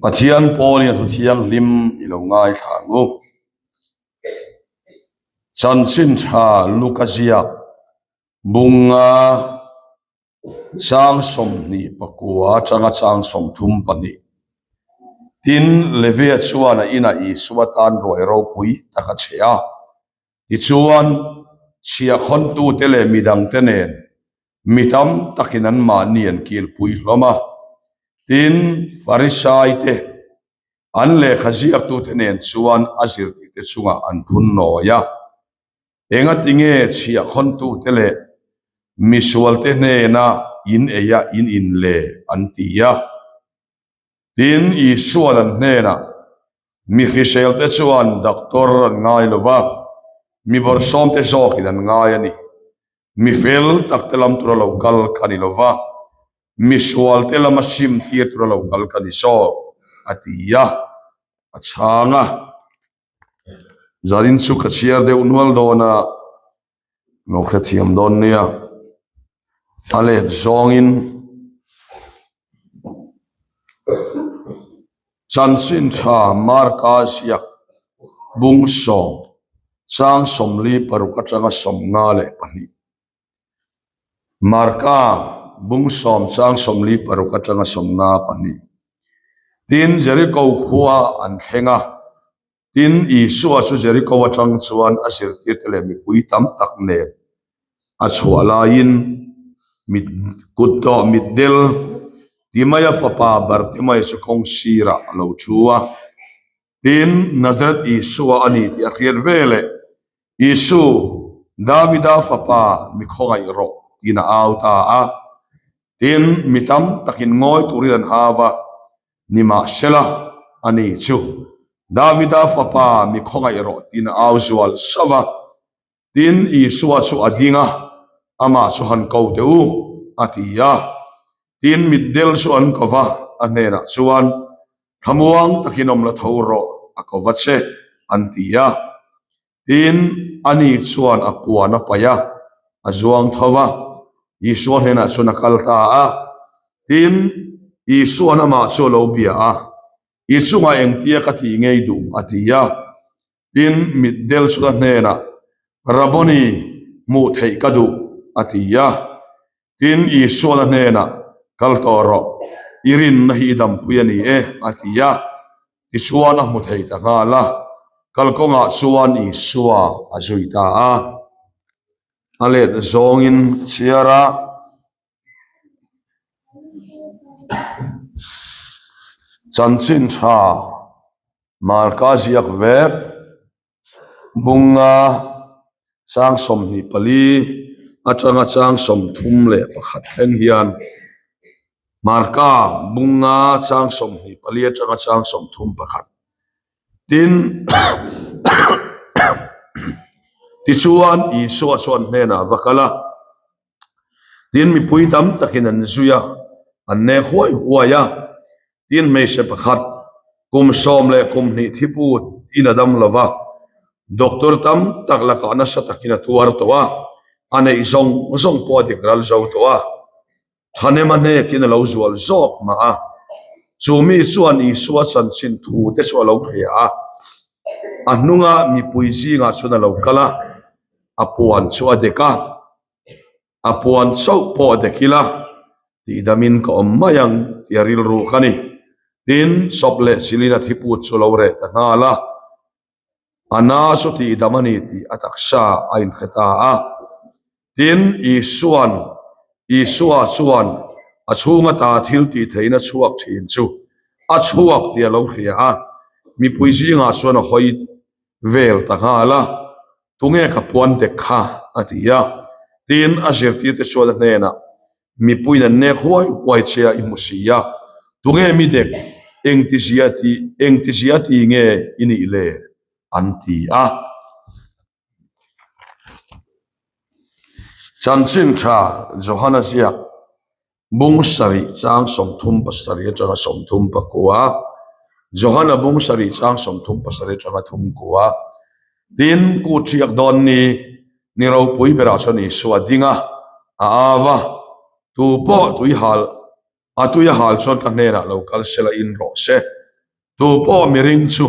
Pathian pawlin a thu thianghlim i lo ngaithla ang u. Chanchin tha Luka ziak bunga chang 24 atanga chang 32. Tin, Levia chuan a inah Isua tan ruai ropui tak a chhe a. Tichuan, chhiahkhawntute leh midangte nen mi tam takin anmahni an kilpui hlawm a. Tin, Farisaite, an lehkha ziaktute nen chuan a zirtirte chungah an phun nawi a. Engatinge chhiahkhawntute leh misualte hnena in eia in in le? an ti a. Tin, Isua'n an hnenah, Mi hriselte chuan doctor an ngai lo va, mi bawrhsawmte zawkin an ngai a ni. Mi fel takte lam tura lo kal ka ni lo va, mi sualte lama sim tir tura lo kal ka ni zawk, a ti a, a chhang a. Zanin chu ka chhiar deuh nual dawn a. Lo hrethiam dawn nia. A let zawngin chanchin tha Marka ziak bung sawm chang 46 atanga 52. Marka bung sawm chang 46 atanga 52. Tin, Jeriko khua an thleng a. Tin, Isua chu Jeriko atang chuan a zirtirte leh mipui tam tak nen a chhuah laiin mit kut dawh mitdel Timaia fapa Bartimaia chu kawng sirah a lo thu a. Tin, Nazareth Isua a ni tih a hriat veleh, Isu, Davida fapa mi khawngaih rawh tiin a au ta a. Tin, mi tam takin ngawi turin an hau a, Nimahsela, ani chu Davida fapa mi khawngaih rawh tiin a au zual sauh a. Tin, Isua chu a ding a, amah chu han ko teh u, a ti a. Tin, mitdel chu an ko va, a hnenah chuan, Thlamuang takin awm la tho rawh, a ko va che, an ti a. Tin, ani chuan a puan a paih a, a zuang tho va, Isua hnenah chuan a kal ta a. Tin, Isua'n amah chu a lo bia a, I chungah engtia ka tih ngei duh? a ti a. Tin, mitdel chu a hnenah, Rabboni, hmuh theih ka duh, a ti a. Tin, Isua'n a hnenah, Kal tawh rawh, i rinna hi i dampui a ni e, a ti a. Tichuan a hmu thei ta nghal a, kalkawngah chuan Isua a zui ta a. A let zawngin chhiar a. Chanchin tha Marka ziak vek. Bunga chang 24 atanga chang 31 thleng hian Marka bunga chang 24 atanga chang 31 tin tichuan Isua chuan hnenah va kal a. Tin mipui tam takin an zui a, an nek huai huai a. Tin hmeichhe pakhat kum sawm leh kum hnih thi put in a dam lo va, doctor tam tak lakah nasa takin a tuar tawh a, a neih zawng zawng pawh a dik ral zo tawh a. Thahnem a hnekin a lo zual zawk mah a, chu mi chuan Isua chanchin thu te chu a lo hria a. A hnunga mipui zingah chuan a lo kal a, a puan chu a dek a, a puan chauh pawh a dek ila tihdamin ka awm mai ang tih a rilru ka ni. Tin, sawp leh chilin a thiput chu a lo reh ta nghal a, a na chu tihdam a ni tih a taksa a inhre ta a. Tin, Isua'n, Isua chuan a chhunga ta thil tih theihna chhuak thin chu a chhuak tih a lo hria a, mipui zingah chuan a hawi vel ta nghal a, Tunge ka puan dek kha? a ti a. Tin, a zirtirte chuan a hnenah, Mipuiin an nek huai huai che a i hmu si a, tunge mi dek, engtizia ti, engtizia ti nge i nih le? an ti a. Chanchin tha Johana ziak bung sarih chang 37 atanga 39, Johana bung sarih chang 37 atanga thum kua. Tin, kut thiak dawn ni, ni ropui berah chuan Isua ding a, a au a, tu pawh tui hal. A tui a hal chuan ka hnenah lo kal sela in rawh se. Tu pawh miring chu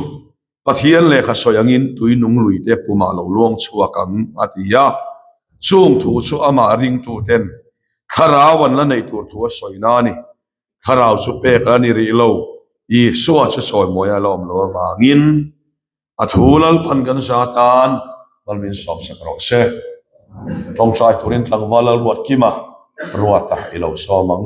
Pathian lehkha sawi angin tui nung luite pumah lo luang chhuak ang, a ti a. Chung thu chu amah ringtuten thlarau an la neih tur thu a sawina a ni. Thlarau chu pek a ni rih lo, Isua chu chawimawi a la awm lo avangin a thu Lalpan kan za tan mal min sawmsak rawh se. Tawngtai turin tlangval Lalruatkima ruata i lo sawm ang.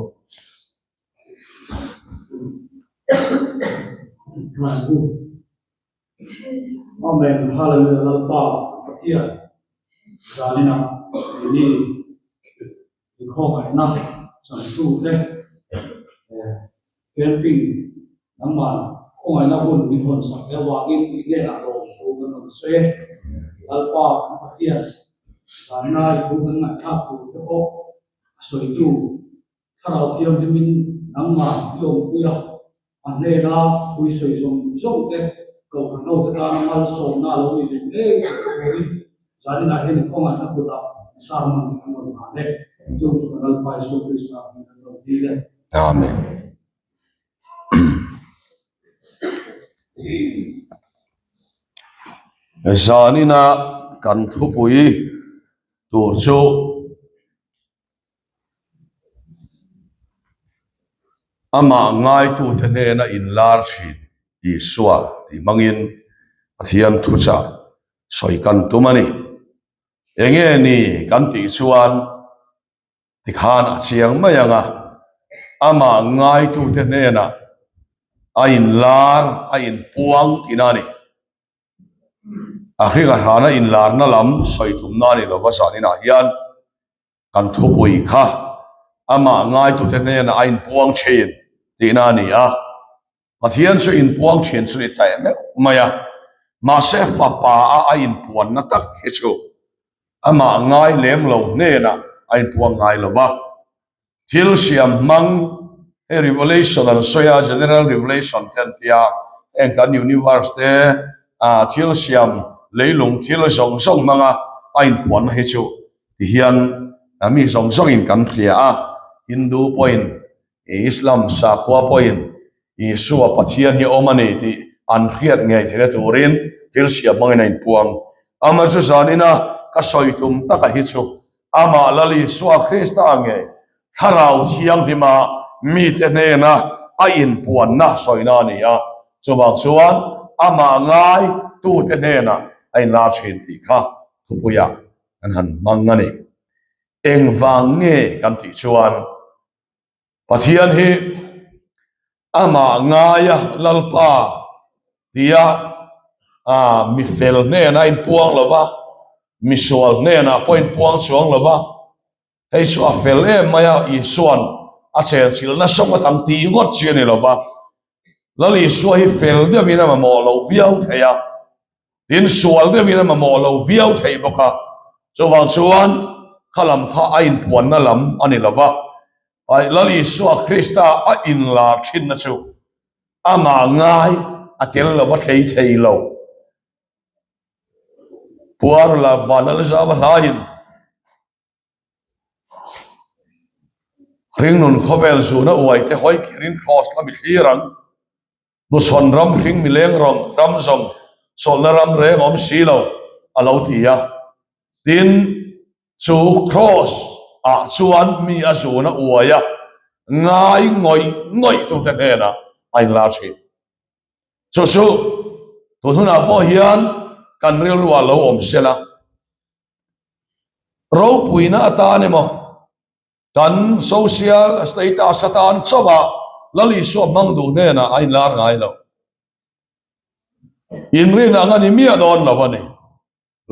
Amen Hallelujah Lalpa Pathian zaninah keini inkhawngaihna chantute camping nangmah khawngaihna hun min hawn sak leh avangin i hnenah lawmthu kan rawn sawi e. Lalpa kan Pathian zanina i thu kan ngaihthlak tur te pawh a sawitu Thlarau Thianghlimin nangmah i awmpui a, a hnena pui sawi zawng zawng te, Kohhran hote tana malsawmna a lo nih leh ngei theih turin zaninah hian i khawngaihna kutah i sermon te kan rawn nghah leh chung chu kan Lalpa Isua Krista hming kan rawn dil e. Amen. Zanina kan thupui tur chu Amah ngaitute hnena inlar thin Isua tih hmangin Pathian thuchah sawi kan tum a ni. Enge ni kan tih chuan tikhan a chiang mai ang a, amah ngaitute hnenah a inlar, a inpuang tihna a ni. A hringa hrana inlarna lam sawi tumna a ni lova zaninah hian kan thupui kha amah ngaitute hnenah a inpuang thin tihna a ni a. Pathian chu inpuang thin chu ni taih meuh mai a, mahse fapa a a inpuanna tak hi chu amah ngai lem lo hnenah a inpuang ngai lo va. Thil siam hmang hei revelation an sawi a, general revelation te an ti a, heng kan universe te ah thil siam leilung thil zawng zawng hmanga a inpuanna hi chu ti hian mi zawng zawngin kan hria a, Hindu pawhin Islam sakhua pawhin Isua Pathian hi awm a ni tih an hriat ngei theihna turin thil siam hmangin a inpuang. Amah chu zanina ka sawi tum taka hi chu Amah Lal Isua Krista nge Thlarau Thianghlima mite hnena a inpuanna sawina a ni a, chuvang chuan amah ngai tute hnenah a inlar thin tih kha thupuiah kan han hmang a ni. Engvang nge kan tih chuan Pathian hi amah ngaia Lalpa tia mi fel hnenah a inpuang lo va, misual hnenah pawh a inpuang chuang lo va, hei chu a fel em mai a, Isua'n a chenchilh nasa ngawt ang tih ngawt chi a ni lo va, Lal Isua hi fel deuhin a mamawh loh viau thei a, tin sual deuhin a mamawh lo viau thei bawk a, chuvang chuan kha lam kha a inpuanna lam a ni lo va, Lal Isua Krista a inlar thinna chu amah ngai a tel lo va tlei thei lo. Puar la Vanlalzava hlaiin Hringnun khawvel zuna uai te hawi khirin Kraws lam i thlir ang. Hnuchhawn ram hring mileng rawng ram zawng chawlhna ram reng awm si lo a lo ti a. Tin, chu Kraws ah chuan mi a zuna uai a ngai ngawih ngawih tute hnenah a inlar thin. Chu chu tun hunah pawh hian kan rilru ah lo awm sela. Ropuina atan emaw kan social status atan chauha Lal Isua hmang duh hnenah a inlar ngai lo. Inrin ang a ni miah dawn lo a ni.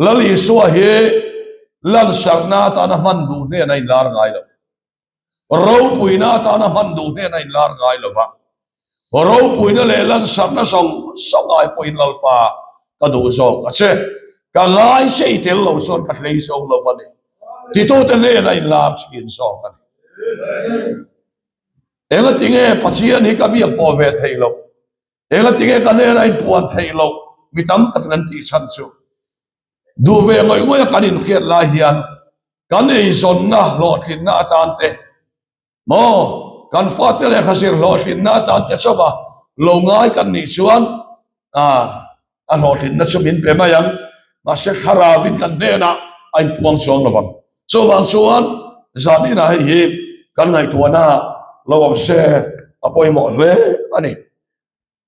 Lal Isua hi lansarhna atana hman duh hnenah a inlar ngai lo. Ropuina atana hman duh hnenah a inlar ngai lo va. Ropuina leh lansarhna zawng zawng ai pawhin Lalpa ka duh zawk a che. Ka ngai che i tel lo chuan ka hlei zo lo a ni. Titute hnenah inlar thin zawk a ni. Engatinge Pathian hi ka biak pawh ve theih loh? Engatinge ka hnenah inpuan theih loh? Mi tam takin an tih chhan chu duh ve ngawih ngawih a kan inhriat lai hian kan eizawnna hlawhtlinna atan te maw? kan fate lehkha zir hlawhtlinna atan te chauh a lo ngai kan nih chuan a hlawhtlinna chu min pe mai ang, mahse thlarauin kan hnenah a inpuang chuang lo vang. Chuvang chuan zan inah hei hi kan ngaihtuahna lo awm se a pawimawh hle a ni.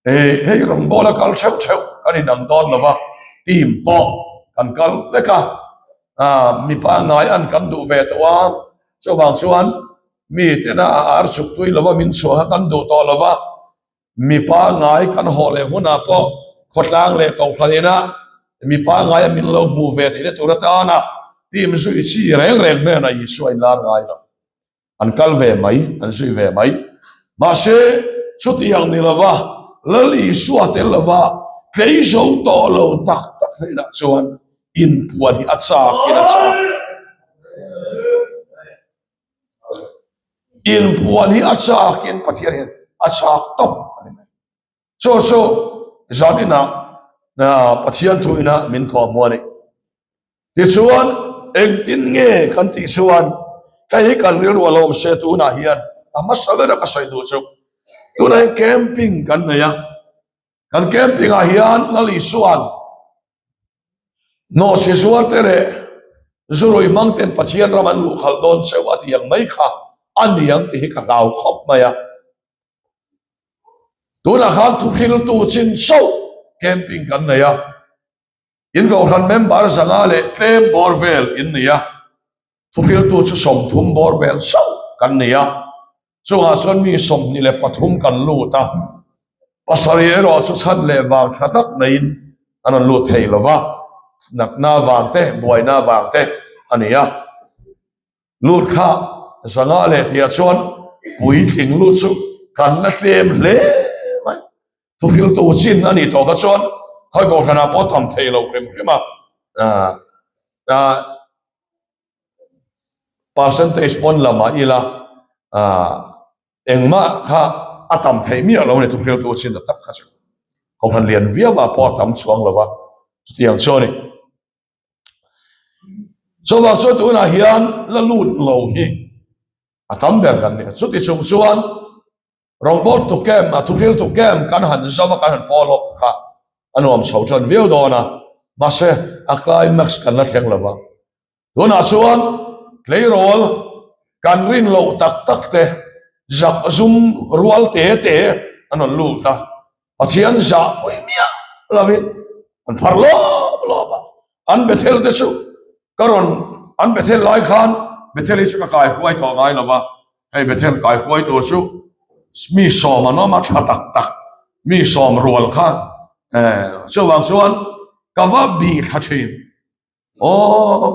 Hei rawngbawla kal theuh theuh kan inang dawn lo va, team pawh kan kal vek a, mipa ngai an kan duh ve tawh a, chuvang chuan mi tena a ar chuk tui lova min chhuah kha kan duh tawh lo va, mipa ngai kan haw leh hunah pawh khawtlang leh kohhran ina mipa ngaia min lo hmuh ve theihna tur atana team zui chi reng reng hnenah Isua inlar ngai lo. An kal ve mai, an zui ve mai. Mahse, chutiang ni lova Lal Isua tel lova tlei zo tawh lo tak tak hnenah chuan inpuan hi a chak in a chak. Inpuan hi a chak in Pathian hian a chak tawp a ni mai. Chu chu zan inah Pathian thu ina min thawhhmuh a ni. Tichuan, engtin nge kan tih chuan hei hi kan rilru a lawm se tunah hian a hmasa ber a ka sawi duh chu. Tunah hian camping kan nei a, kan camping ah hian Lal Isua'n Nawhsi zuarte leh zurui hmang ten Pathian ram an luh khalh dawn cheu a ti ang mai kha a ni ang tih hi ka hlau khawp mai a. Tunah khan thuhriltu chin chauh camping kan nei a, in kohhran member zanga leh tlem bawr vel in nei a, Thuhriltu chu 30 bawr vel chauh kan nei a, chungah chuan mi 23 kan lut a, pasarih erawh chu chhan leh vang tha tak neiin an rawn lut thei lo va, natna vang te, buaina vang te a ni a. Lut kha zanga leh tihah chuan puitling lut chu kan la tlem hle mai. Thuhriltu chin a nih tawh kha chuan khawi kohhranah pawh tam thei lo hrim hrim a. Percentage pawn lamah ila engmah kha a tam theih miah lo a ni thuhriltu chin a tak kha chu. Kohhran lian viau ah pawh a tam chuang lo va, chutiang chu a ni. Chuvang chuan tunah hian la lut lo hi a tam ber kan ni a, chuti chung chuan Rawngbawltu camp a thuhriltu camp kan han zauh a kan han follow up kha a nuam chho tan viau dawn a, mahse a climax kan la thleng lo va. Tunah chuan tleirawl kan rin loh tak tak te zak zum rual te te an rawn lut a, Pathian zah pawih miah lovin an phar lawp lawp a, an Bethel te chu ka rawn an Bethel lai khan Bethel hi chu ka kai huai tawh ngai lo va, hei Bethel kai huai tur chu mi sawm an awm a tha tak tak mi sawm rual kha chuvang chuan ka va bih thla thin aw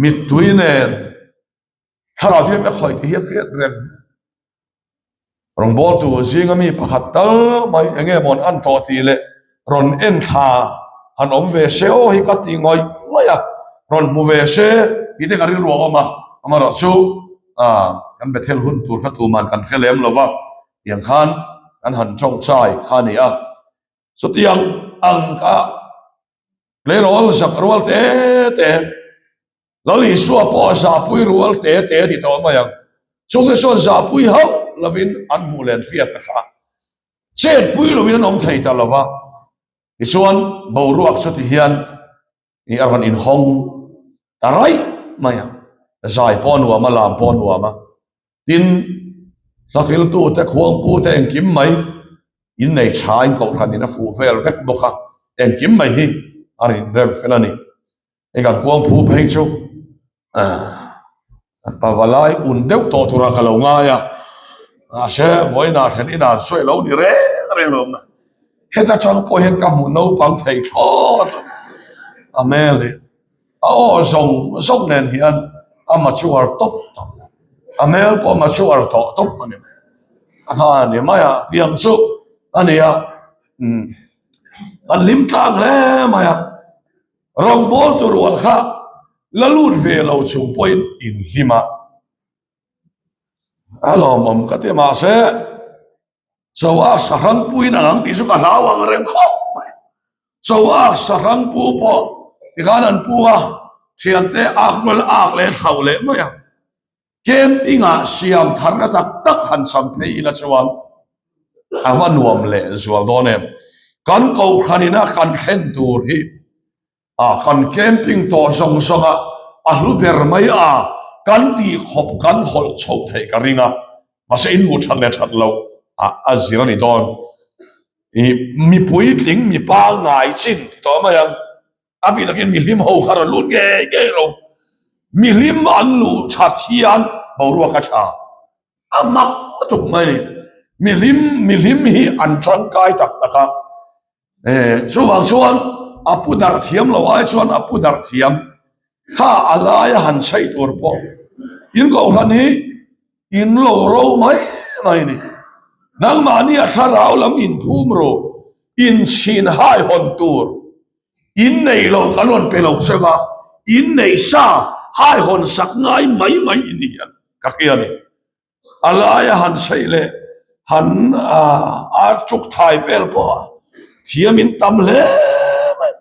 mittui nen Thlarau hi a khawih tih hi a hriat reng. Rawngbawltu zinga mi pakhat tal mai eng nge mawn an tawh tih leh rawn en thla han awm ve se aw hi ka ti ngawih ngawih a, rawn hmu ve se tih te ka rilru a awm a, amaherawh chu kan Bethel hun tur kha tuman kan hre lem lo va, tiang khan kan han tawngtai kha a ni a. Chutiang ang ka tleirawl zak rual te te. Lal Isua pawh a zahpui rual te te a ti tawh mai ang. Chungte chuan zahpui hauh lovin an hmuh len hriat ta kha. Chetpui lovin an awm thei ta lo va. Tichuan boruak chu ti hian i a rawn inhawng ta raih mai a. Zai pawh a nuam a, lam pawh a nuam a. Tin, hlahriltute, khuangpute engkim mai innei thain kohhranin a fuh vel vek bawk a. Engkim mai hi a rinrem fel a ni. Hei kan kuang phu phei chu pavalai un deuh tawh tura ka lo ngai a, mahse vawiinah then inah an sawi lo ni reng reng lo mai. Heta tang pawh hian ka hmu naupang thei thlawt lo. A hmel hi a aw zawng zawng nen hian a mature tawp tawp. A hmel pawh a mature tawh tawp a ni mai. A kha a ni mai a, tiang chu a ni a, an hlim tlang hle mai a. Rawngbawltu rual kha la lut ve lo chung pawhin inhlim a, a lawmawm ka ti mahse cho a sahrang puin ang ang tih chu ka hlau ang reng khawp mai. Cho a sahrang pu pawh tikhan an pu a, thiante ak rual ak leh thlauh leh mai a. Camping-ah siam tharna tak tak han cham phei ila chuan a va nuam leh zual dawn em. Kan kohhran ina kan thlen tur hi a kan camping tawh zawng zawng a, a hlu ber mai a, kan tih khawp kan hawlh chhoh theih ka ring a, mahse in hmuh that leh that loh a a zir a ni dawn. Ih mipuitling mi pangngai chin ti tawh mai ang. A bik takin mihlim ho kha rawn lut ngei ngei lo. Mihlim an luh that hian boruak a tha. A mak tuk mai a ni. Mihlim mihlim hi an tangkai tak tak a. Chuvang chuan a pu darh thiam lo ai chuan a pu darh thiam kha a laia han chheih tur pawh in kohhran hi in lo ro mai mai a ni. Nangmahni a thlarau lam inphum ru, inchhin hai hawn tur In nei lo kan rawn pe lo che va, in nei sa hai hawn sak ngai mai mai i ni hian ka hria a ni. A laia han chheih leh han a chuk thai vel pawh a thiam in tam hle mai.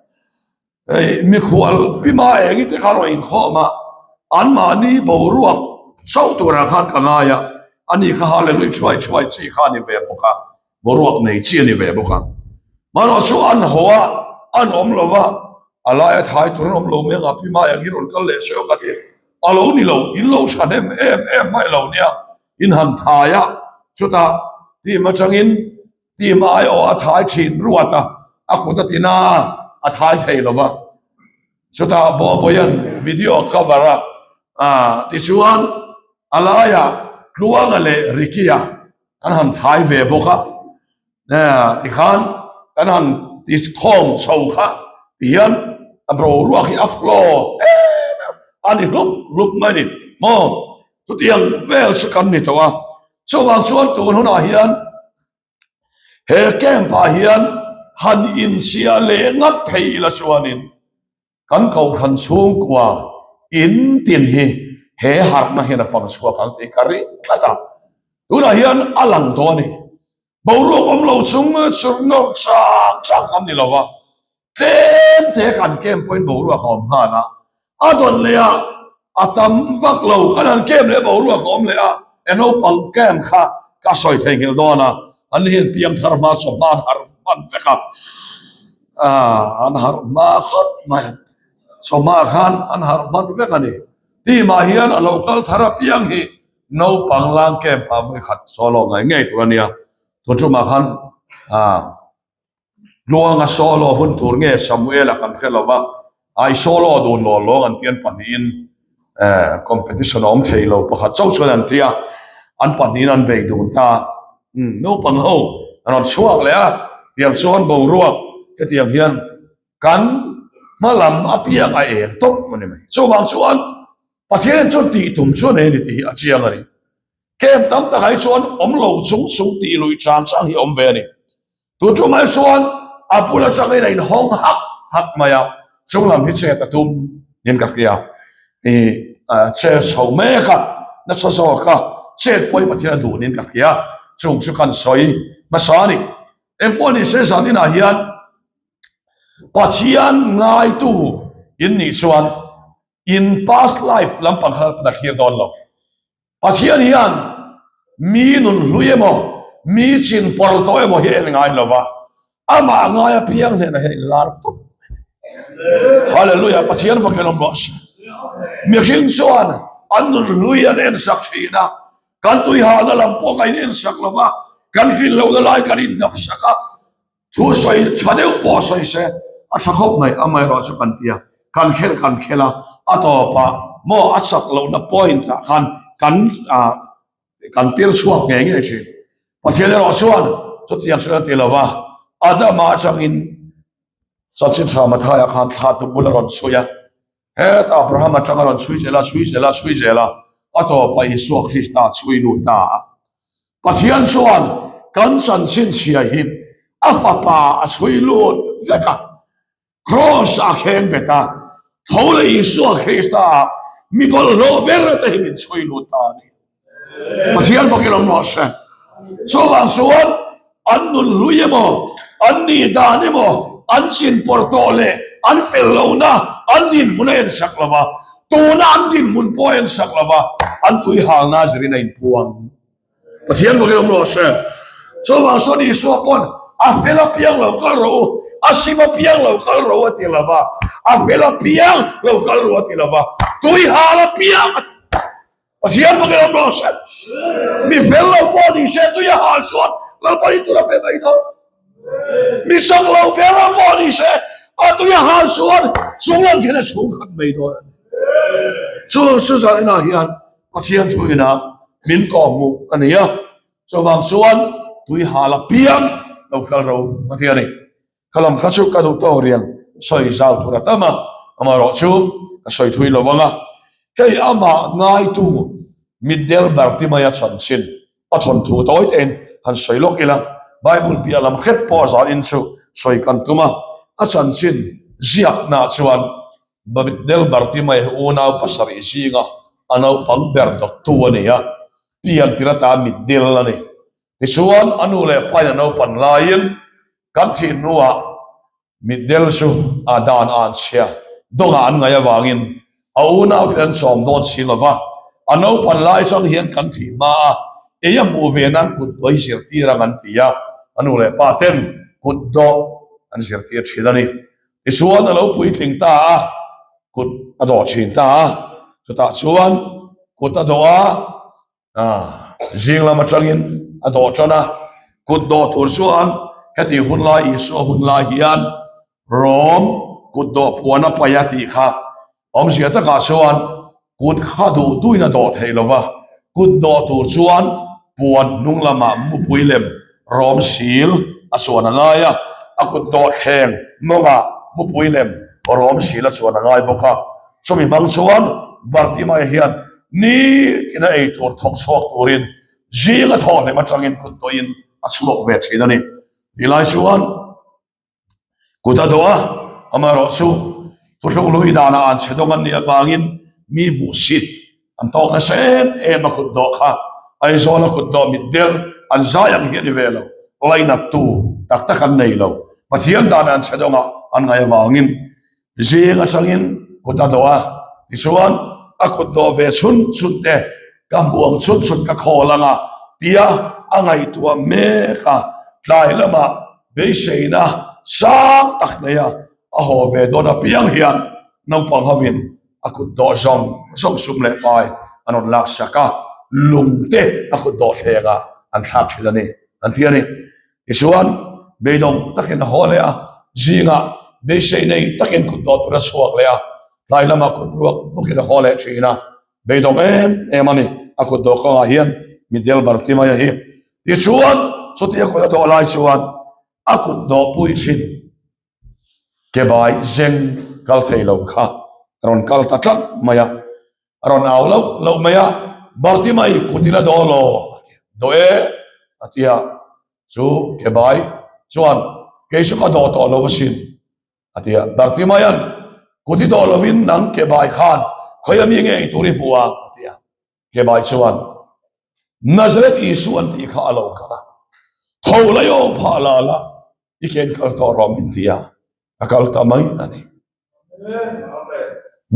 Hei mikhual pima eng i te kha rawn inkhawm a, anmahni boruak chauh turah khan ka ngai a, ani kha hallelujah thuai thuai chi kha a ni ve bawk a. Boruak nei chi a ni ve bawk a. Mahrawh chu an haw a, an awm lo va, a laia thai tur an awm lo mai anga Pi Maiang hi rawn kal leh se aw ka ti. A lo ni lo, in lo tha hnem em em mai lo nia, in han thai a, chutah team atangin team aiawh a thai thin ruat a, a kut a ti na a, a thai thei lo va. Chutah Bawhbawia'n video a cover a, tichuan a laiah Tluanga leh Ricky-a Kan han thai ve bawk a, tikhan kan han ti khawm chho kha tihian a boruak hi a flow em em a ni hlup hlup mai a ni maw? Chutiang vel chu kan ni tawh a, chuvang chuan tun hunah hian he camp ah hian han inchhiah leh ngat phei ila chuanin Kan kohhran chhungkua in tin hi he harhna hian a fang chhuak ang tih ka ring tlat a, tunah hian a lang tawh a ni. Boruak awm lo chung chur nawr chang chang kan ni lo va, tlem te kan kem pawhin boruak a awm nghal a, a dawn leh a, a tam vak lo kan han kem leh boruak a awm leh a, e naupang kem kha ka sawi theihnghilh dawn a, an ni hian piangthar hma chawhma an harh hman vek a. An harh hma khawp mai. Chawhma khan an harh hman vek a ni. Team ah hian a lo kal thar apiang hi naupang lang camp ah vawi khat solo ngai ngei tur a nia. Tun tumah khan Tluanga solo hun tur nge Samuel-a kan hre lo va, ai solo dun law lawng an ti an pahnihin competition a awm thei lo pakhat chauh chuan an ti a, an pahnihin an bei dun ta. Naupang ho an rawn chhuak leh a, tiang chuan boruak hetiang hian kan hma lam apiang a eng tawp a ni mai. Chuvang chuan Pathianin chuan tih tum chu a nei a ni tih hi a chiang a ni. Camp tam takah hi chuan awm lo chung chung tih luih chang chang hi a awm ve a ni. Tun tum ai chuan a bul atangin a inhawng hak hak mai a, chung lam hi chet a tum niin ka hria. I che chho mek a, nasa zawk a, chet pawhin Pathian a duh niin ka hria. Chung chu kan sawi hmasa a ni. Engpawh ni se zan inah hian Pathian ngaitu in nih chuan in past life lampang kha la thlir dawn lo. Pathian hian mi nun hlui emaw, mi chin pawr tawh emaw hi a en ngai lo va, amah ngai apiang hnenah hian in lar tawp mai. Hallelujah! Pathian fakin awm rawh se. Mihring chuan an nun hlui an en sak thin a, kan tuihahna lam pawh kan in en sak lo va, kan hrin lohna lai kan indap sak a, Thu sawi tha deuh pawh sawi se a tha khawp mai, amaherawh chu kan ti a, kan khel kan khel a, a tawpah maw a chak lohna point ah khan kan ah kan pir chhuak ngei ngei thin. Pathian erawh chuan chutiang chuan a ti lo va, Adama atangin Chanchin Tha Mathaiah khan thla tu bul a rawn chhui a, hetah Abraham atang a rawn chhui zel a, chhui zel a, chhui zel a, a tawpah Isua Krista a chhui lut ta a. Pathian chuan kan chanchin chhia hi a fapa a chhui lut vek a, Kraws a kheng bet a, tho leh Isua Krista ah mi bawlhhlawh ber te hi min chhui lut ta a ni. Pathian fakin awm rawh se. Chuvang chuan an nun hlui emaw, an nih dan emaw, an chin pawr tawh leh an fel lohna, an dinhmun a ensak lo va. Tuna an dinhmun pawh a ensak lo va, an tuihalna zirin a inpuang. Pathian vakin awm rawh se. Chuvang chuan Isua pawn a fel apiang lo kal rawh u, a sim apiang lo kal rawh u a ti lo va, a fel apiang lo kal rawh u a ti lo va, tuihal apiang a ti. Pathian vakin awm rawh se. Mi fel lo pawh ni se tui a hal chuan Lalpa in tur a pe mai dawn. Mi sak lo ber a pawh ni se a tui a hal chuan chunglam khian a chhung khat mai dawn a ni. Chu chu zan inah hian Pathian thu inah min kawhhmuh a ni a, chuvang chuan tui hal apiang lo kal ro a ti a ni. Kha lam kha chu ka duh tawk riang sawi zau tur a tam a, amaherawh chu ka sawi thui lo vang a. Hei amah ngaitu mitdel Bartimaia chanchin a thawnthu tawi tein han sawi lawk ila, Bible piah lam hret pawh zanin chu sawi kan tum a, a chanchin ziaknaah chuan Mitdel Bartimaia hi unau pasarih zinga a naupang ber dawttu a ni a, pian tir atan mitdel a ni. Tichuan, a nu leh pain a naupan laiin kan thih hnuah mitdel chu a dan a an chhia dawngah an ngaih avangin a unauten an chawm dawn si lo va, a naupan lai chang hian kan thih hma a, ei a hmuh ve nan kut dawh i zirtir ang an ti a, a nu leh pa ten kut dawh an zirtir thin a ni. Tichuan a lo puitling ta a, kut a dawh thin ta a, chutah chuan kut a dawh a, Zing lam atangin a dawh tan a, kut dawh tur chuan heti hun lai Isua hun lai hian Rom kut dawh puan a paih a tih kha awmzia takah chuan kut kha duh duhin a dawh theih lo va, kut dawh tur chuan puan hnung lamah mupui lem Rom sil a chuan a ngai a, a kut dawh thleng mawngah mupui lem Rom sil a chuan a ngai bawk a. Chumi hmang chuan Bartimaia hian nitin a ei tur thawk chhuak turin zing a thawh hlem atangin kut dawhin a chhuak ve thin a ni. Tilai chuan kut a dawh a, amaherawhchu thuthlung hlui danah an chhe dawng an nih avangin mi hmuhsit an tawk nasa em em a kut dawh kha Aizawl a kut dawh mitdel an zai ang hi a ni ve lo, lainattu tak tak an nei lo. Pathian danah an chhe dawngah an ngaih avangin Zing atangin kut a dawh a, tichuan a kut dawh ve chhun chhun te ka hmu ang chhun chhun ka khawl ang a tia a ngaihtuah mek a, tlai lamah beiseina sang tak nei a a haw ve dawn apiang hian naupang hovin a kut dawh zawng zawng sum leh pai an rawn laksak a, lung te a kut dawh thleng ah an thlak thin a ni an ti a ni. Tichuan, beidawng takin a haw leh a, zingah beisei nei takin kut dawh tur a chhuak leh a, tlai lamah kut ruak bawkin a haw leh thin a, beidawng em em a ni, a kut dawh kawngah hian Mitdel Bartimaia hi. Tichuan, chutia kut a dawh lai chuan a kut dawh pui thin kebai zeng kal thei lo kha a rawn kal ta tlat mai a, a rawn au loh loh mai a, Bartimai kut ila daw law a ti a, Daw e a ti a, chu kebai chuan kei chu ka daw tawh lo asin a ti a, Bartimaian kut i daw lovin nang kebai khan khawi ami nge ei tur i hmu a a ti a, kebai chuan Nazareth Isu an tih kha a lo kal a, tho la i awm phah la la i ken kal tawh rawh min ti a, a kal ta mai a ni.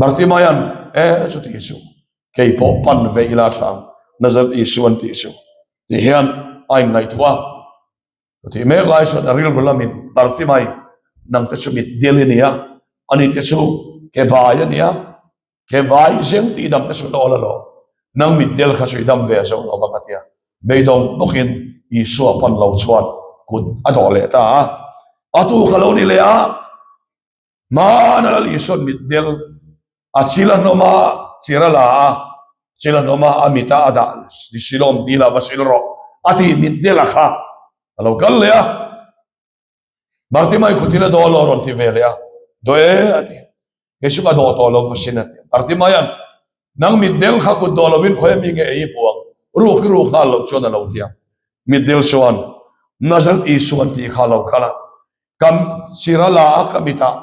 Bartimaian e chuti chu kei pawh pan ve ila tha ang Nazareth Isu an tih chu ti hian a inngaihtuah a. Chutih mek lai chuan a rilru lamin Bartimai nang te chu mitdil i ni a, ani te chu ke bai a ni a, He vai zeng tih dam te chu dawl a lo, nang mitdel kha chu i dam ve a zo lo vang a tia. Beidawng bawkin Isua pan lo chuan kut a dawh leh ta a. A tu kha lo ni leh a, hmana Lal Isua'n mitdel a chil a hnawm a, chir a la a, chil a hnawm a, a mit a a dah ni silawm dil ah va sil rawh a tih mitdel a kha a lo kal leh a. Bartimai khutin a daw lo a rawn ti ve leh a, Daw e a ti. Kei chu ka daw tawh lo va sin a ti. Bartimaia'n, Nang mitdel kha kut daw lovin khawi ami nge ei i hmu ang? Ruk i ruk nghal loh chuan a lo ti a. Mitdel chuan, Nazareth Isu an tih kha a lo kal a, ka chir a la a, ka mitah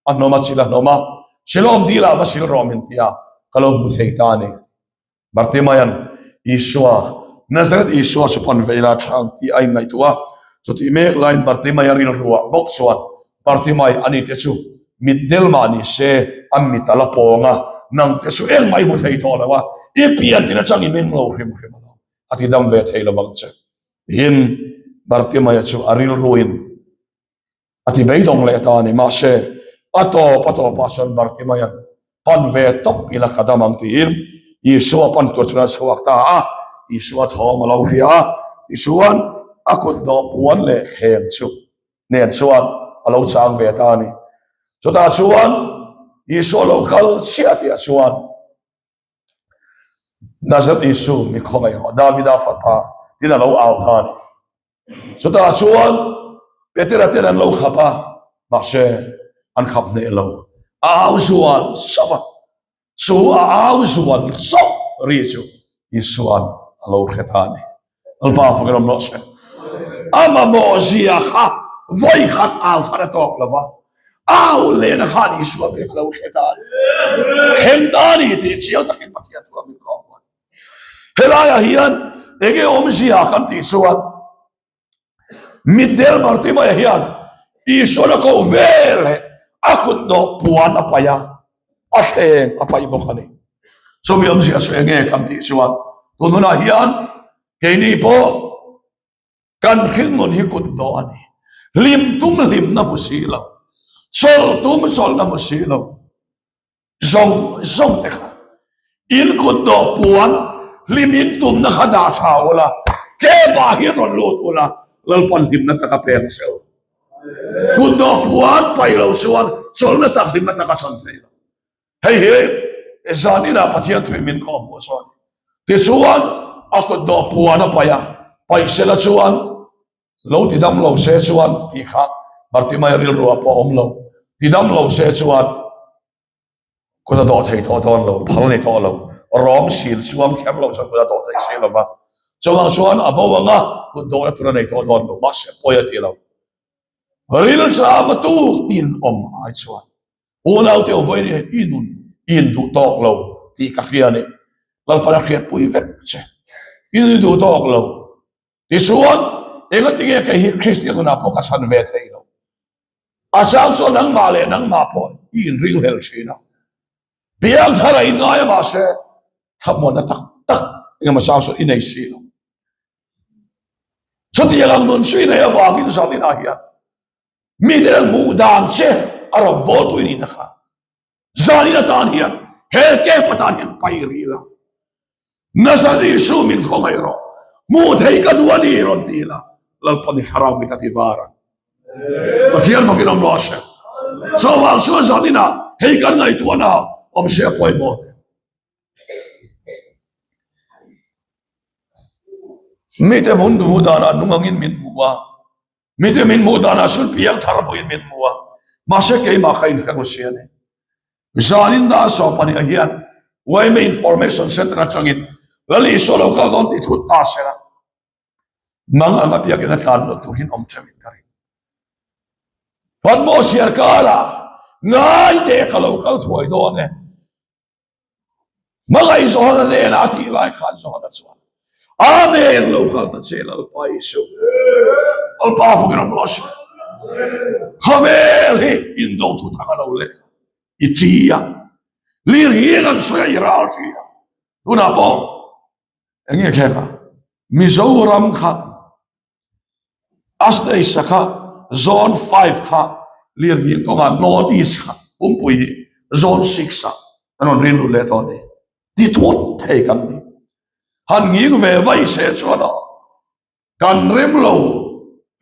a hnawm a, chil a hnawm a, Silawm dil ah va sil rawh min ti a, ka lo hmu thei ta a ni. Bartimaian, Isua, Nazareth Isua chu pan ve ila tha ang tih a inngaihtuah a. Chutih mek laiin Bartimaia rilruah bawk chuan, Bartimai, ani te chu mitdel mah ni se, a mit a la pawng a. Nang te chu engmah i hmu thei tawh lo a, i pian tin atang i meng lo hrim hrim a lo, a ti dam ve thei lovang che. Tiin Bartimaia chu a rilruin a ti beidawng leh ta a ni. Mahse, a tawp a tawpah chuan Bartimaia'n pan ve tawp ila ka dam ang tiin Isua pan tur chuan a chhuak ta a, Isua thawm a lo hria a, tichuan a kut dawh puan leh thleng chu nen chuan a lo chang ve ta a ni. Chutah chuan Isua lo kal chiah tihah chuan Nazareth Isu mi khawngaih rawh, Davida fapa tiin a lo au ta a ni. Chutah chuan Petera ten an lo khap a, mahse an khap hneh lo. A au zuan sauh a, chu a au zuan sauh ri chu Isua'n a lo hre ta a ni. Lalpa fakin awm rawh se. A mamawh zia kha vawi khat au khan a tawk lo va, au lehna khan Isua pek a lo hre ta a ni. Thleng ta a ni tih chiang takin Pathian thu a min kawm a ni. Helaiah hian enge awmzia kan tih chuan mitdel Bartimaia hian Isuan a koh vel leh a kut dawh puan a paih a, a thleng a paih bawk a ni. Chumi awmzia chu enge kan tih chuan tun hunah hian keini pawh kan hringnun hi kut dawh a ni. Hlim tum hlimna hmu si lo, chawlh tum chawlhna hmu si lo. Zawng zawng te kha in kut dawh puan hlim in tumna kha dah tha ula, tlema hi rawn lut ula, Lalpan hlimna taka pek che u. Kut dawh puan paih lo chuan chawlhna tak hlimna taka chhan thei lo. Hei hi zan inah Pathian thui min khawm hmuh sawn. Tichuan a kut dawh puan a paih a, paih sela chuan lo ti dam lo se chuan tih kha Bartimai rilruah pawh a awm lo. Ti dam lo se chuan kut a dawh thei tawh dawn lo, phal ni tawh lo, rawng sil chuang kher lo chuan kut a dawh thei si lo va. Chuvang chuan a bo anga kut dawhna tur a nei tawh dawn lo, mahse pawi a ti lo. Rilcham a tuk tin awm ai chuan unaute u vawiin i nun i induh tawk lo tih ka hria a ni. Lalpan a hriatpui vek che. I induh tawk lo. Tichuan, engatinge kei hi Kristian hunah pawh ka chhan ve thei lo? A chang chuan nangmah leh nangmah pawh i inringhlel thin a. Piangthar a inngai a mahse, thlamuanna tak tak engemaw chang chuan i nei si lo. Chutiang ang nun chu i nei avangin zaninah hian mite an hmuh dan che a rawn bawl pui nihna kha Zanin atan hian he camp atan hian pai rih la, Nazareth Isu min khawngaih rawh, hmuh theih ka duh a ni rawn ti la, Lalpa ni thlarau mit a ti var ang. Pathian fakin awm rawh se. Chuvang chuan zaninah hei kan ngaihtuahna awm se a pawimawh hle. Mite hmun duh danah nung angin min hmu a. Mite min hmuh danah chuan piang thar pawhin min hmu a, mahse keimah kha inhre ru si a ni. Zanin dar sawmpahnih ah hian yma Information Centre atangin Lal Isua lo kal dawn tih thut ta se la, nang anga biakin a tlan loh tur hian awm theuhin ka ring. Patmos hian karah ngai teh ka lo kal thuai dawn e. Hmangaih Johana hnenah a tih lai khan Johana chuan, Amen, lo kal ta che Lalpa Isu. Lalpa fakin awm rawh se. Khawvel hi indo thu thang a lo leh a, i ṭi a, lir hi an sawi a, i ral ṭi a. Tunah pawh eng nge thleng a? Mizoram kha A stage a kha zone five kha lirnghing kawngah north east kha pumpui hi zone six ah an rawn rin lut leh tawh a ni. Ti thut thei kan ni. Han nghing ve vai se chuan aw kan rem lo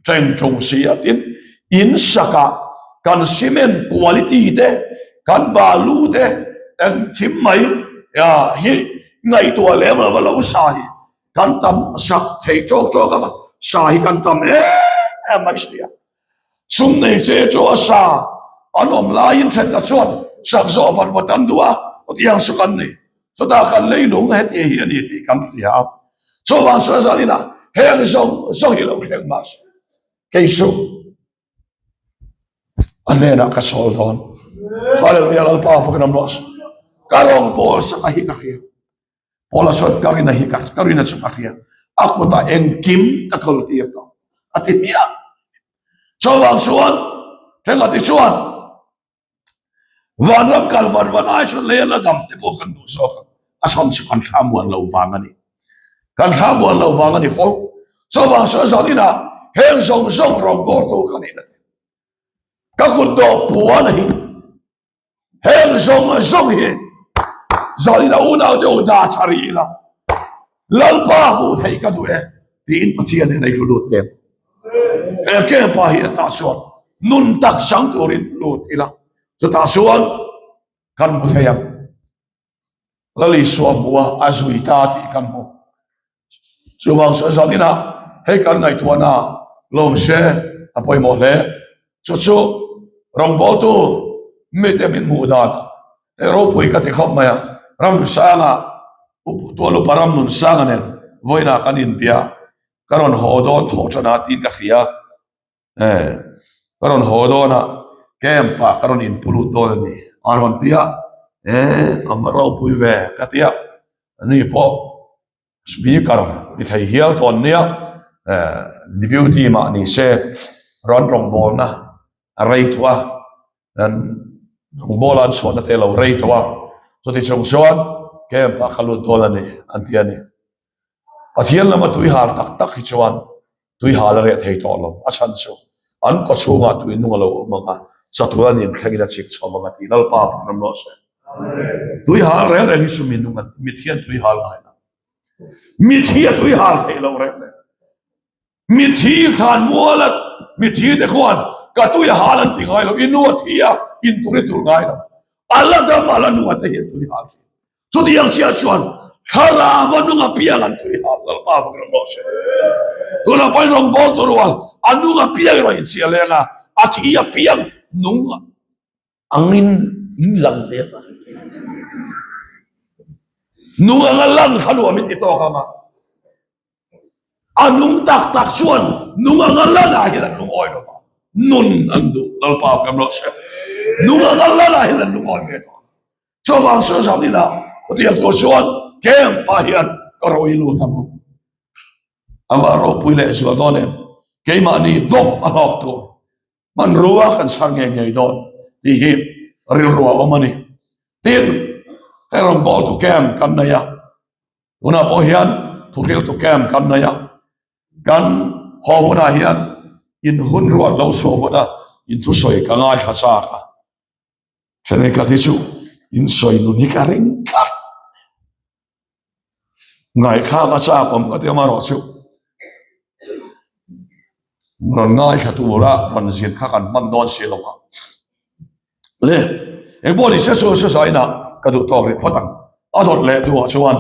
teng tung si a tin in sakah kan cement quality te kan balu te engkim mai hi ngaihtuah lem lova lo sa hi Kan tam sak thei tawk tawk a, sa hi kan tam em em mai si a. Sum nei che chu a sa an awm laiin thenkhat chuan sak zawh vat vat an duh a, chutiang chu kan ni. Chutah kan leilung heti hi a ni tih kan hria a. Chuvang chuan zaninah heng zawng zawng hi lo thleng mahse kei chu a hnenah ka sawl dawn. Hallelujah Lalpa fakin awm rawh se. Ka rawngbawl sak a hi ka hria. Paula chuan ka rina hi ka rina chu ka hria, a kutah engkim ka thawl tir tawh a ti hmiah. Chuvang chuan thenkhat hi chuan Vanram kal van van ai chuan lei a la dam te pawh kan duh zawk ang. A chhan chu kan thla muan lo vang a ni. Kan thla muan lo vang a ni fo. Chuvang chuan zaninah heng zawng zawng rawngbawltu ka nihna te, ka kut dawh puan hi heng zawng zawng hi zaninah unau te u dah tha rih ila, Lalpa hmuh theih ka duh e tiin Pathian hian a i lut em. He camp-ah hi tah chuan nun tak chang turin lut ila, chutah chuan kan hmu thei ang. Lal Isua hmu a, a zui ta tih kan hmu. Chuvang chuan zan inah hei kan ngaihtuahna lawm se a pawimawh hle. Chu chu rawngbawltu mite min hmuh dan hei ropui ka ti khawp mai a, Ramnunsanga Tual upa Ramnunsanga nen vawiinah kan inbia ka rawn haw dawn thawh than a tiin ka hria. Eh, ka rawn haw dawn a, camp ah ka rawn inpu lut dawn a ni a rawn ti a, eh a va ropui ve ka ti a, ani pawh speaker ni thei hial tawh an nia, eh deputy mah ni se rawn rawngbawlna a rei tawh a, an rawngbawla an chhuahna te a lo rei tawh a, chuti chung chuan camp ah ka lut dawn a ni an ti a ni. Pathian lama tui hal tak tak hi chuan tui hal a reh thei tawh lo. A chhan chu an kaw chhungah tui nung a lo awm ang a, chatuan an inthlengin a chik chho ang a tih Lalpa vang ram rawh se. Tui hal reng reng hi chu mi nung an mithi an tui hal ngai lo. Mithi a tui hal theih lo reng reng. Mithi thlan mual a mithi te khuan ka tui a hal an ti ngai lo. I nu a thi a in tur i tur ngai lo. A la dam a la nu a te hi an tui hal thin. Chutiang chiah chuan thlarau a nung apiang an tui hal Lalpa vak ram rawh se. Tunah pawhin rawngbâwl tur rual a nung apiang erawh inchhiah leng a, a thi apiang nung angin in lang leng a. Nung anga lang kha nuam in ti tawk ang a. A nung tak tak chuan nung anga lanah hian an lungawi lo va, nun an duh Lalpa vak ram rawh se. Nung anga lanah hian an lungawi ve tawh. Chuvang chu zan ina hetiang tur chuan camp ah hian ka ro i lut ang. Amah ropui leh zual dawn em? Keimahni bawk a hlawk tur hmanrua kan chhar ngei ngei dawn tih hi rilru a awm a ni. Tin, hei rawngbawltu camp kan nei a, tunah pawh hian thuhriltu camp kan nei a, kan haw hunah hian in hun ruat lo chhuah huna in thusawi ka ngaithla chak a. Thenkhat hi chu in sawi nun hi ka ring tlat. Ngaihthlak a chak awm ka ti amarawh chu rawn ngaithla tura rawn zin kha kan hman dawn si lo a. Le, engpawh ni se chu susaina ka duh tawk rih phawt ang. A dawt leh duhah chuan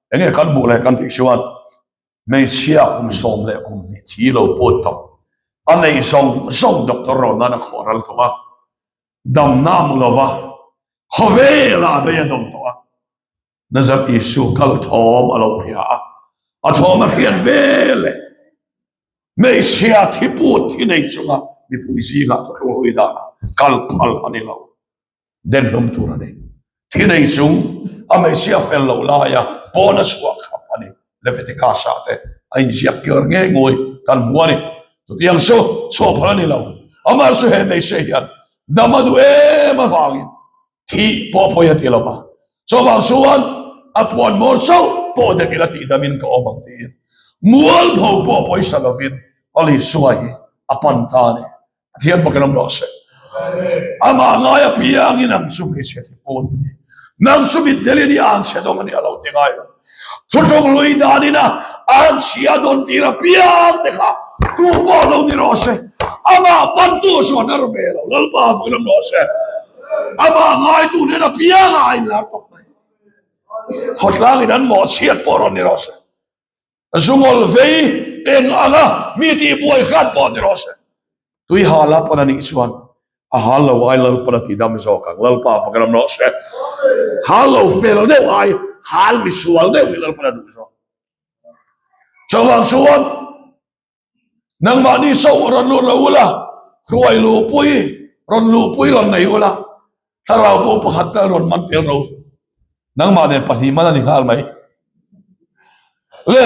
enge kan hmuh leh kan tih chuan hmeichhia kum 12 thi lo put tawh a nei zawng zawng doctor rawn nan a khawh ral tawh a. Damna a hmu lo va, khawvelah a bei a dawng tawh a. Nazareth Isu kal thawm a lo hria a, a thawm a hriat ve leh hmeichhia thi put thi nei chunga mipui zingah thuthlung hlui danah kal phal a ni lo. Den hlum tur a ni. Thi nei chung a hmeichhia fel loh laia pawn a chhuah khap a ni. Leviticus ah te a inziak kir ngei ngawih kan hmu a ni. Chutiang chu chhuah phal a ni lo. Amah chu he hmeichhia hian dam a duh em avangin thih pawh pawi a ti lo va. Chuvang chuan a puan maw chauh pawh dek ila tih damin ka awm ang tiin mualpho pawh pawisa lovin Isua hi a pan ta a ni. Pathian fakin awm rawh se. Amah ngai apiangin ang chu hmeichhe thi pawn a ni. Nang chu mitdelin i an chhe dawng a ni a lo ti ngai lo. Thuthlung lui danin a an chhia dawn tir apiang te kha tu pawh lo ni rawh se. Amah pantu chu a nar ve lo. Lalpa fakin awm rawh se. Amah ngaitu nen apianga a inlar tawp mai. Khawtlangin an mawhchhiat pawh rawn ni rawh se. Zungawl vei eng anga mi tih buai hrat pawh ni rawh se. Tui hal a pan a nih chuan a hal lo ai Lalpan a ti dam zawk ang. Lalpa fak ram rawh se. Hal lo fel deuh ai hal mi sual deuh hi Lalpan a duh zawk. Chuvang chuan Nangmahni chauh rawn lut lo ula, hruai luhpui, rawn luhpui rawn nei ula, thlarau pawh pakhat tal rawn man tel ro. Nangmah nen pahnih man a ni nghal mai. Le,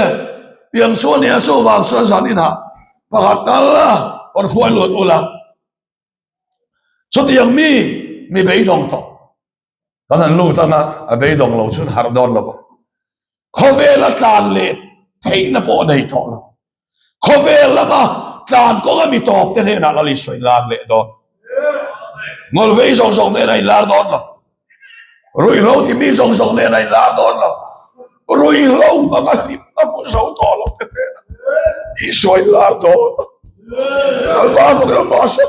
piang chu a nia chuvang chuan zan inah pakhat tal rawn hruai lut ula. Chutiang mi, mi beidawng tawh. Kan han lut anga a beidawng lo chuan harh dawn lo va. Khawvela tlan leh theihna pawh nei tawh lo. Khawvel lama tlan kawnga mi tawp te hnenah Lal Isua inlar leh dawn. Ngawlvei zawng zawng hnenah inlar dawn lo. Ruihhlo ti mi zawng zawng hnenah inlar dawn lo. Ruihhlo hmanga hlimna hmu zo tawh lo te hnenah Isua inlar dawn. Lalpa fak ram rawh se.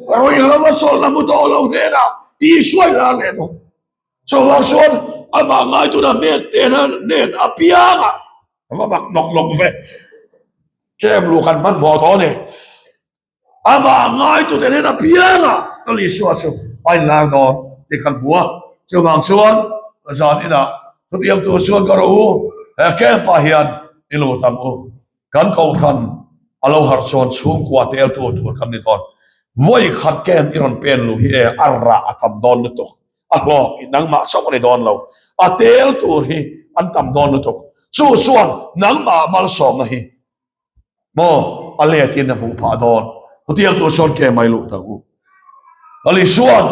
Ruihhlo a chawlhna hmu tawh lo hnenah Isua inlar leh dawn. Chuvang chuan amah ngaituna hmel tena nen a piang a, a va mak nawk nawk ve. Tlem luh kan hmanhmawh tawh a ni. Amah ngaitute nen a piang a, Lal Isua chu a inlar dawn tih kan hmu a. Chuvang chuan zan inah chutiang tur chuan ka rawh u, he camp ah hian i lut ang u. Kan kohhran a lo harh chuan chhungkua tel tu tur kan ni dawn. Vawi khat camp i rawn pen luh hi e a rah a tam dawn lutuk. A hlawk i nangmah chauh a ni dawn lo. A tel tur hi an tam dawn lutuk. Chu chuan nangmah malsawmna hi maw a letin a hmuh phah dawn. Chutiang tur chuan ke mai luh tak u. Lali chuan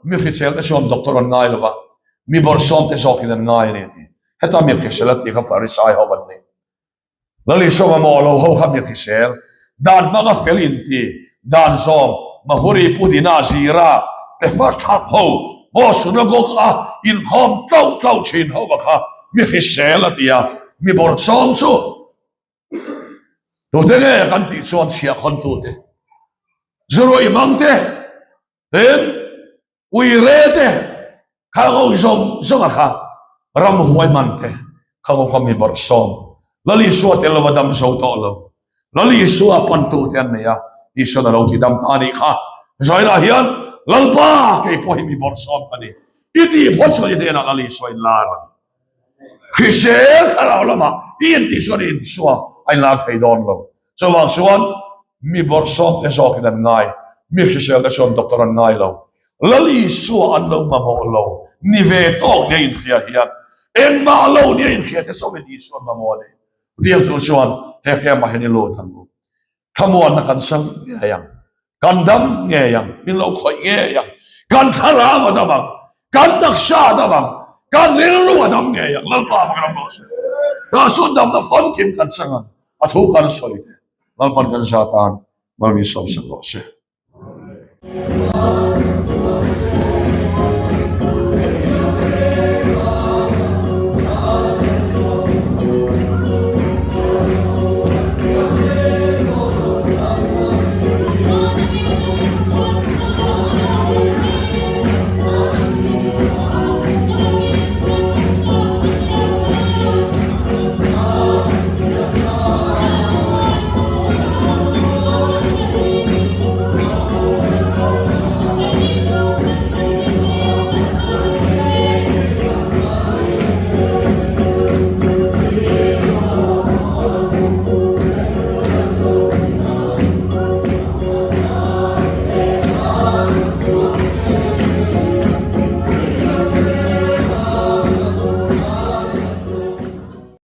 mi hrisel te chuan doctor an ngai lova, mi bawrhsawm te zawkin an ngai a ni a ti. Heta mi hrisel a tih kha Farisai ho an ni. Lal Isua mamawh lo ho kha mi hrisel, dan hmanga fel inti, dan zawm, Mahuri, Pudina, Zira, Pefa thlap ho, maw synagogue a inkhawm tlauh tlauh thin ho va kha mi hrisel a ti a, mi bawrhsawm chu tute nge kan tih chuan chhiahkhawntute, Zuruih hmangte, tin, Uire te kha ngo zawng zawng a kha ramhuai man te kha ngo kha mi bawrhsawm Lal Isua tel lova dam zo tawh lo Lal Isua pan tu te an nei a Isuan a lo ti dam ta a nih kha Zainah hian Lalpa kei pawh hi mi bawrhsawm ka ni i tih phawt chuan i hnenah Lal Isua in lar ang Hrisel thlarau lamah i intih chuan i Isua a inlar thei dawn lo Chuvang chuan mi bawrhsawm te zawkin an ngai, mi hrisel te chuan doctor an ngai lo. Lal Isua an lo mamawh lo, ni ve tawk nia inhria hian engmah lo nia inhria te sawmin Isua an mamawh a ni. Chutiang tur chuan he hriamah hian i lut ang u. Thlamuanna kan sang ngei ang, kan dam ngei ang, min lo khawih ngei ang, kan thlarau a dam ang, kan taksa a dam ang, kan rilru a dam ngei ang, Lalpa fak ram rawh se. Tah chuan damna famkim kan chang ang, a thu kan sawi te Lalpan kan za tan mal min sawmsak rawh se.